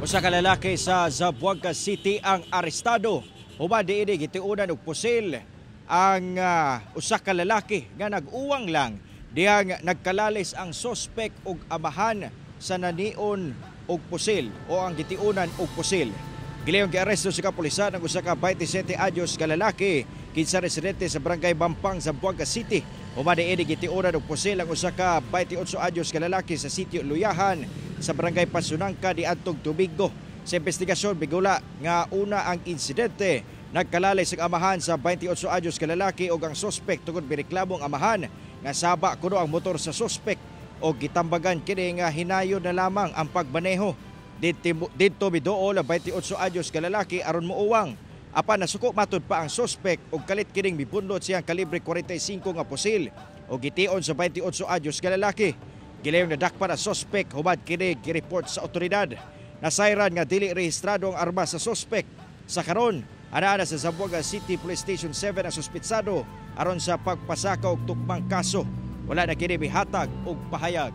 Usa ka lalaki sa Zamboanga City ang arestado. Human diini gitiunan og pusil ang usa ka lalaki nga nag-uwang lang dihang nagkalalis ang sospek og amahan sa nanion og pusil o ang gitiunan og pusil. Gilayong giaresto sa kapulisan ang usa ka 27 anyos nga lalaki kinsa residente sa Barangay Bampang, Zamboanga City. Human diini gitiunan og pusil ang usa ka 28 anyos nga lalaki sa sitio Luyahan sa Barangay Pasonanca niadtong Domingo. Sa investigasyon, migula nga una ang insidente, nagkalalis ang amahan sa 28 anyos nga lalaki og ang sospek tungod mireklamo ang amahan nga saba kuno ang motor sa sospek o gitambagan kini nga hinayon na lamang ang pagmaneho. Didto miduol ang 28 anyos nga lalaki aron muuwang. Apan nasuko matud pa ang sospek og kalit kining mibunlot siyang kalibre 45 nga pusil o gitiun sa 28 anyos nga lalaki. Gilayong nadakpan ang sospek human kini gireport sa otoridad. Nasayran nga dili rehistrado ang armas sa sospek. Sa karon, anaa na sa Zamboanga City Police Station 7 ang suspitsado aron sa pagpasaka og tukmang kaso. Wala na kini mihatag og pahayag.